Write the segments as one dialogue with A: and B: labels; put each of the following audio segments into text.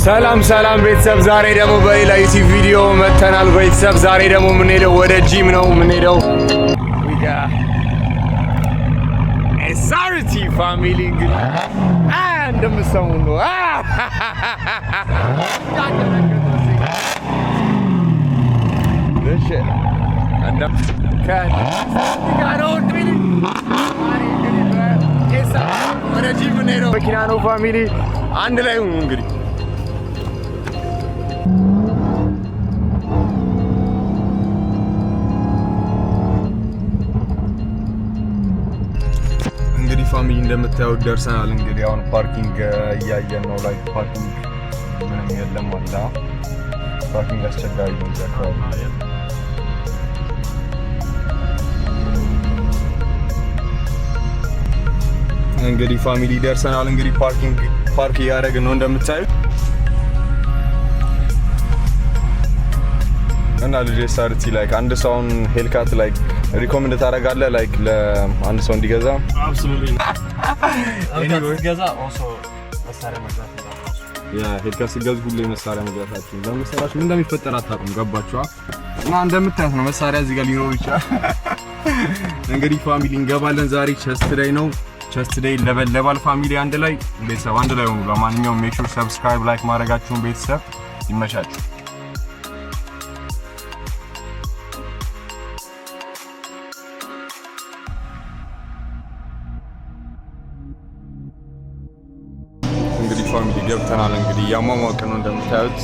A: ሰላም ሰላም ቤተሰብ፣ ዛሬ ደግሞ በሌላ YouTube ቪዲዮ መተናል። ቤተሰብ፣ ዛሬ ደግሞ የምንሄደው ወደ ጂም ነው የምንሄደው። SRT family፣ እንግዲህ እንደምሰሙ ነው። ወደ ጂም የምንሄደው መኪና ነው family፣ አንድ ላይ ሁኑ። እንግዲህ family፣ እንደምታዩት ደርሰናል። እንግዲህ አሁን parking እያየን ነው። Like parking ምንም የለም አለ። Parking አስቸጋሪ ነው እዚህ አካባቢ። እንግዲህ family፣ ደርሰናል። እንግዲህ parking park እያደረግን ነው እንደምታዩት። እና ልጅ SRT፣ like አንድ ሰውን Hellcat like recommend ታደርጋለህ like ለአንድ ሰው እንዲገዛ?
B: Absolutely. ስትገዛ also መሳሪያ መግዛት እንዳትረሱ።
A: Yeah፣ Hellcat ሲገዙ ሁሌ መሳሪያ መግዛታችሁ ለመሰራችሁ ምን እንደሚፈጠር አታውቁም። ገባችኋ? እና እንደምታዩት ነው፣ መሳሪያ እዚህ ጋር ሊኖር ይችላል። እንግዲህ family፣ እንገባለን። ዛሬ chest day ነው። Chest day ለበለባል family፣ አንድ ላይ ቤተሰብ አንድ ላይ ሆኑ። ለማንኛውም make sure subscribe፣ like ማድረጋችሁን። ቤተሰብ፣ ይመቻችሁ። እንግዲህ family፣ ገብተናል። እንግዲህ እያሟሟቅን ነው እንደምታዩት።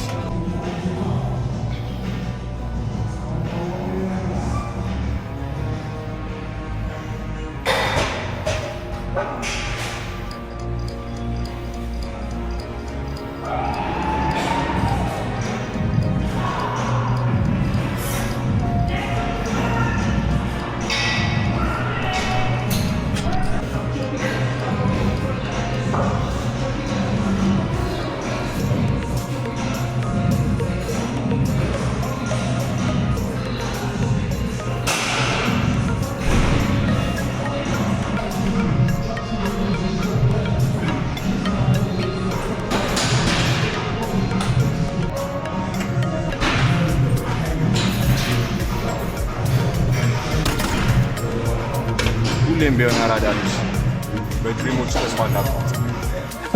A: ሁሌም ቢሆን አራዳ ልጅ በ dream ኦች ተስፋ እንዳትቆርጥ።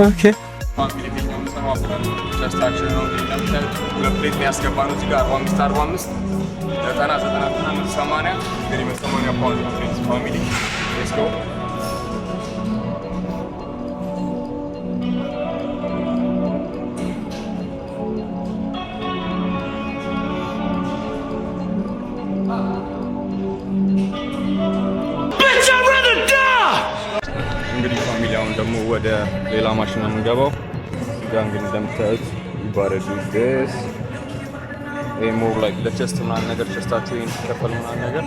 B: Okay.
A: Family፣ ይሄኛውን ሰራው chest ኣችን ነው። እንደምታዩት ሁለት plate ነው ያስገባነው እዚህ ጋር፣ 45 45 90 90 80። እንግዲህ በ80 ፓውንድ ነው plate። Family, let's go. እንግዲህ family፣ አሁን ደግሞ ወደ ሌላ ማሽን ነው የምንገባው። እዚህ እንግዲህ እንደምታዩት ይባረዱ ስ ይሄ more like ለ chest ምናምን ነገር፣ chest ኣችሁ ይሄን ሲከፈል ምናምን ነገር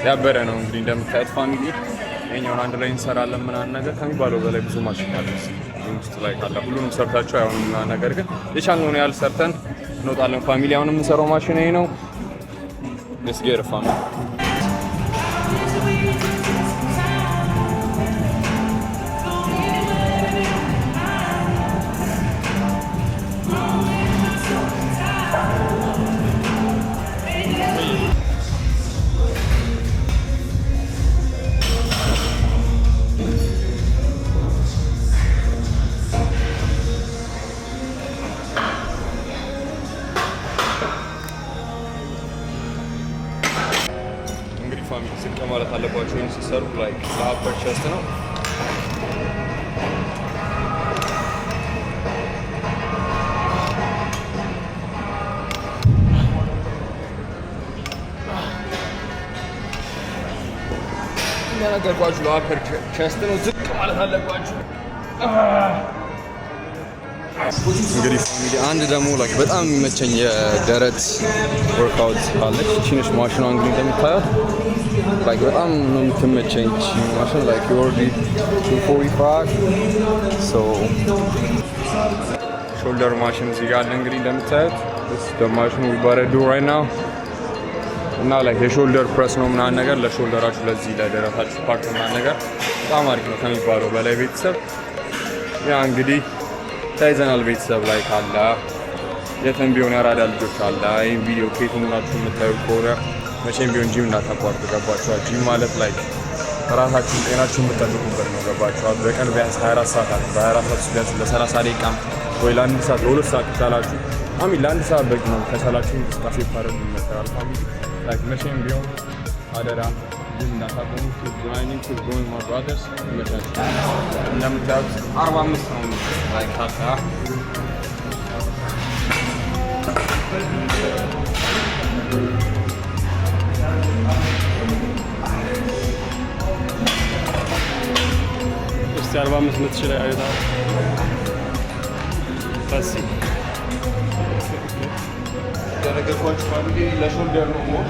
A: ያበረ ነው። እንግዲህ እንደምታዩት family፣ ይሄኛውን አንድ ላይ እንሰራለን ምናምን ነገር። ከሚባለው በላይ ብዙ ማሽን አለ እዚህ ውስጥ ላይ ካለ ሁሉንም ሰርታችሁ አይሆንም ምናምን ነገር፣ ግን የቻልነውን ያህል ሰርተን እንወጣለን። Family፣ አሁን የምንሰራው ማሽን ይሄ ነው። Let's get it, family. እንግዲህ family፣ ዝቅ ማለት አለባቸው። ይህን ስትሰሩ like ለ upper chest ነው። እንደነገርኳችሁ ለ upper chest ነው። ዝቅ ማለት አለባችሁ። እንግዲህ family፣ አንድ ደግሞ like በጣም የሚመቸኝ የደረት workout አለች። ቺንሽ ማሽኗ እንግዲህ እንደምታያት like በጣም ነው የምትመቸኝ ቺ ማሽን። Like you already 245, so shoulder machine እዚህ ጋር አለ። እንግዲህ እንደምታዩት this is the machine we about to do right now። እና like የ shoulder press ነው ምናምን ነገር፣ ለ shoulder ኣችሁ፣ ለዚህ ለደረታችሁ part ምናምን ነገር በጣም አሪፍ ነው ከሚባለው በላይ ቤተሰብ። Yeah፣ እንግዲህ ተያይዘናል። ቤተሰብ ላይ ካለ የትም ቢሆን ያራዳ ልጆች አለ። ይህን ቪዲዮ ከየትም ሆናችሁ የምታዩ ከሆነ መቼም ቢሆን ጂም እንዳታቋርጡ። ገባችኋል? ጂም ማለት like ራሳችሁን ጤናችሁን የምጠብቁበት ነው። ገባችኋል? በቀን ቢያንስ 24 ሰዓት አለ። በ24 ሰዓት ውስጥ ቢያንስ ለ30 ደቂቃ ወይ ለአንድ ሰዓት ለሁለት ሰዓት ከቻላችሁ፣ አሚን ለአንድ ሰዓት በቂ ነው። ከቻላችሁ እንቅስቃሴ ታደርጉ ይመከራል። Family, like መቼም ቢሆን አደራ ጂም እንዳታቆሙ። Keep grinding, keep going, my brothers። ይመቻችሁ። እንደምታዩት 45 ነው like ካካ።
B: እስቲ 45 ምትችል አይታ። Let's see.
A: እንደነገርኳችሁ family ለ shoulder ነው more።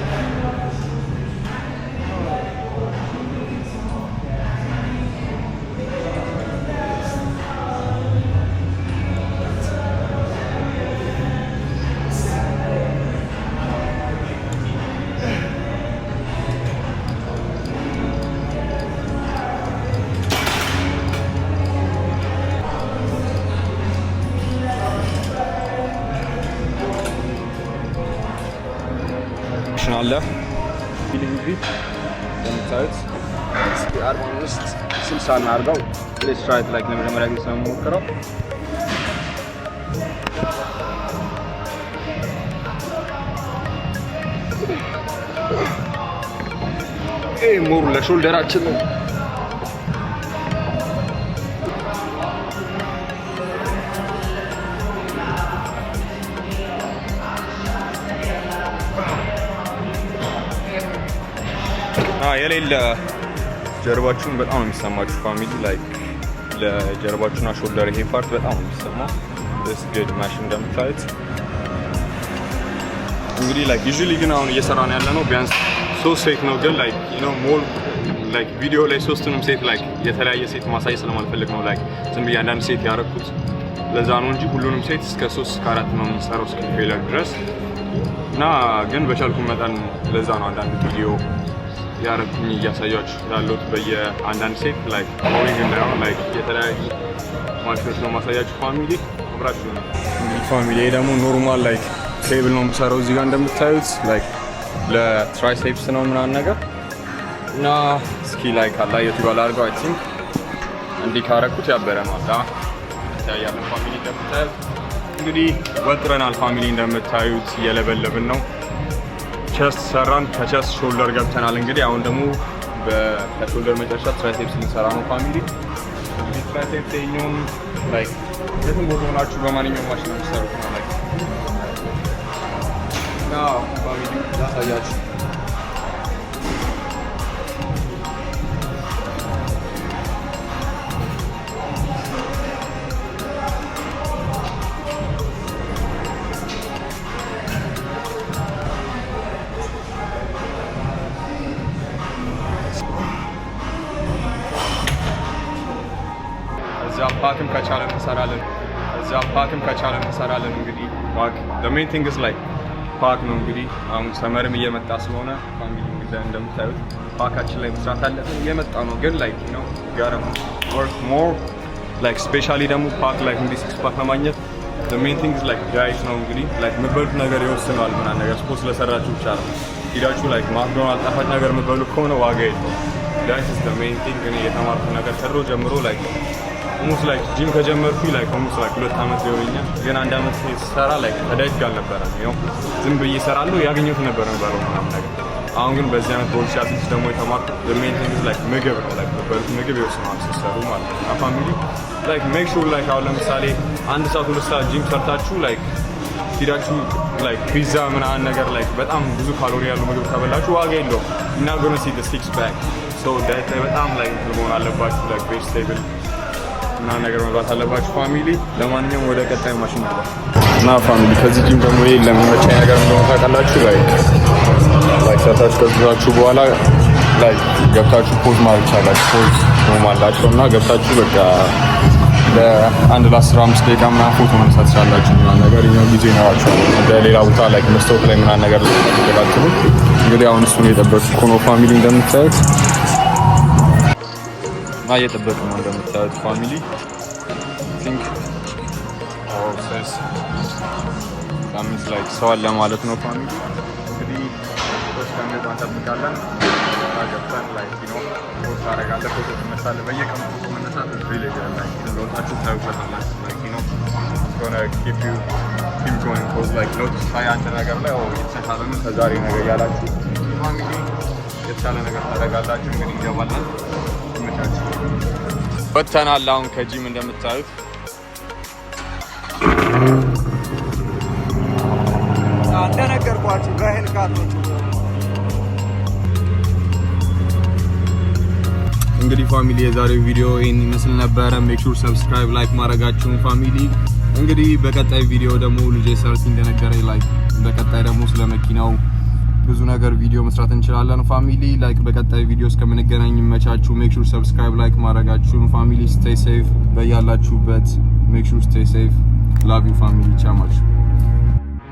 A: አለ እንግዲህ እንደምታዩት እስኪ 45 60 እናድርገው። Let's try it. Like ለመጀመሪያ ጊዜ ስለምሞክረው ይሄ more ለ shoulder ኣችን ነው። የሌለ ጀርባችሁን በጣም ነው የሚሰማችሁ family። Like ለጀርባችሁና shoulder ይሄ part በጣም ነው የሚሰማው። It's good machine እንደምታዩት። እንግዲህ like usually ግን አሁን እየሰራን ያለ ነው ቢያንስ ሶስት set ነው። ግን like more like ቪዲዮ ላይ ሶስቱንም set like የተለያየ set ማሳየት ስለማልፈልግ ነው like ዝም ብዬ አንዳንድ set ያደረኩት። ለዛ ነው እንጂ ሁሉንም set እስከ ሶስት እስከ አራት ነው የምንሰራው እስከ failure ድረስ። እና ግን በቻልኩ መጠን ለዛ ነው አንዳንድ ቪዲዮ ያረኩኝ እያሳያችሁ ያለሁት በየአንዳንድ set። Like boring እንዳይሆን like የተለያዩ ማሽኖች ነው ማሳያችሁ። Family አብራችሁ ነው እንግዲህ። Family ይሄ ደግሞ normal like cable ነው የምሰራው። እዚህ ጋር እንደምታዩት like ለ triceps ነው ምናምን ነገር። እና እስኪ like አላ የቱ ጋር ላድርገው? I think እንዲህ ካረኩት ያበረ ነው አላ ይታያለን። Family እንደምታዩት እንግዲህ ወጥረናል። Family እንደምታዩት እየለበለብን ነው። Chest ሰራን፣ ከ chest shoulder ገብተናል። እንግዲህ አሁን ደግሞ ከ shoulder መጨረሻ triceps ልንሰራ ነው family። እንግዲህ triceps የኛውን like የትም ቦታ ሆናችሁ በማንኛውም ማሽን ነው የሚሰሩት ነው like። እና family ላሳያችሁ። እዛ back ም ከቻለን እንሰራለን። እዛ back ም ከቻለን እንሰራለን። እንግዲህ back, the main thing is like back ነው። እንግዲህ አሁን summer ም እየመጣ ስለሆነ family እንግዲህ እንደምታዩት back ኣችን ላይ መስራት አለብን። እየመጣ ነው ግን like gotta work more, like specially ደግሞ back ላይ እንግዲህ six pack ለማግኘት the main thing is like diet ነው። እንግዲህ like የምትበሉት ነገር ይወስነዋል ምናምን ነገር። ስፖርት ስለሰራችሁ ብቻ ነው ሂዳችሁ like ማክዶናልድ ጣፋጭ ነገር የምትበሉ ከሆነ ዋጋ የለውም። Diet is the main thing። እኔ የተማርኩት ነገር ከድሮ ጀምሮ like almost like ጂም ከጀመርኩኝ like almost like 2 ዓመት ሊሆነኛል። ግን አንድ ዓመት ስሰራ like ከ diet ጋር አልነበረም። ያው ዝም ብዬ እሰራለሁ ያገኘሁት ነበር የምበላው ምናምን ነገር። አሁን ግን በዚህ ዓመት በ2016 ደግሞ የተማርኩት the main thing is like ምግብ ነው። Like የምትበሉት ምግብ ይወስነዋል ስትሰሩ ማለት ነው። እና family like make sure like አሁን ለምሳሌ አንድ ሰዓት 2 ሰዓት ጂም ሰርታችሁ like ሂዳችሁ like ፒዛ ምናምን ነገር like በጣም ብዙ ካሎሪ ያለው ምግብ ከበላችሁ ዋጋ የለውም እና gonna see six pack። So diet ላይ በጣም like እንትን መሆን አለባችሁ። Like vegetable ምናምን ነገር መብላት አለባችሁ family። ለማንኛውም ወደ ቀጣዩ ማሽን ግባ። እና family ከዚህ ጂም ደግሞ ይሄ ለሚመቸኝ ነገር እንደሆነ ታውቃላችሁ። Like ሰርታችሁ ከዛችሁ በኋላ like ገብታችሁ pose ማድረግ ይቻላችሁ። Pose room አላቸው እና ገብታችሁ በቃ ለአንድ ለ15 ደቂቃ ምናምን ፎቶ መነሳት ትችላላችሁ ምናምን ነገር። ይኸው ጊዜ ይኖራችኋል። እንደ ሌላ ቦታ like መስታወት ላይ ምናምን ነገር ተቀጣጥሉ። እንግዲህ አሁን እሱን እየጠበቅኩ ነው family እንደምታዩት። እና እየጠበቅን ነው እንደምታዩት family። Think Cause that means like ሰው አለ ማለት ነው family። እንግዲህ ሰው እስከሚወጣ እንጠብቃለን። ገብተን like ፎቶ ታደርጋለህ፣ ፎቶ ትነሳለህ። በየቀኑ ፎቶ መነሳት really good, like ለውጣችሁ ታዩበታላችሁ። Like it's gonna keep you keep going, 'cause like ለውጥ ስታይ አንድ ነገር ላይ የተሻለ ነው ከዛሬ ነገር ያላችሁ family የተሻለ ነገር ታደርጋላችሁ። እንግዲህ እንገባለን። ይመቻችሁ። ወጥተናል አሁን ከጂም እንደምታዩት።
C: እንደነገርኳችሁ በ Hellcat ኦች።
A: እንግዲህ family የዛሬው ቪዲዮ ይህን ይመስል ነበረ። Make sure subscribe፣ like ማድረጋችሁን family። እንግዲህ በቀጣይ ቪዲዮ ደግሞ ልጄ ሰርሲ እንደነገረኝ like በቀጣይ ደግሞ ስለ መኪናው ብዙ ነገር ቪዲዮ መስራት እንችላለን family። Like በቀጣይ ቪዲዮ እስከምንገናኝ ይመቻችሁ። Make sure subscribe፣ like ማድረጋችሁን family። Stay safe በያላችሁበት። Make sure stay safe። Love you, family። ቻማችሁ።